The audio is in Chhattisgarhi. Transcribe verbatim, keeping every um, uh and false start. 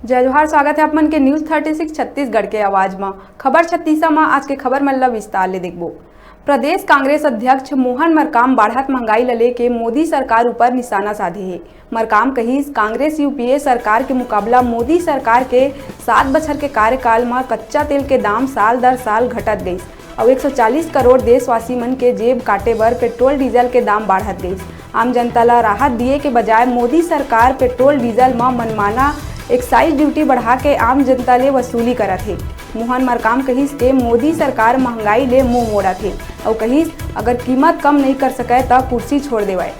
जय जोहार, स्वागत है आप मन के News thirty six छत्तीसगढ़ के आवाज म। खबर छत्तीसा म आज के खबर मन ल विस्तार ले देखबो। प्रदेश कांग्रेस अध्यक्ष मोहन मरकाम बाढ़त महंगाई ल लेके मोदी सरकार ऊपर निशाना साधे हे। मरकाम कहिस, कांग्रेस यूपीए सरकार के मुकाबला मोदी सरकार के सात बछर के कार्यकाल म कच्चा तेल के दाम साल दर साल घटत गइस अउ एक सौ चालीस करोड़ देशवासी मन के जेब काटे बर पेट्रोल डीजल के दाम बाढ़त गइस। आम जनता ल राहत दिए के बजाय मोदी सरकार पेट्रोल डीजल म मनमाना एक्साइज ड्यूटी बढ़ा के आम जनता ले वसूली करत हे। मोहन मरकाम कहिस के मोदी सरकार महंगाई ले मुंह मोड़त हे अउ कहिस, अगर कीमत कम नइ कर सकय त कुर्सी छोड़ देवय।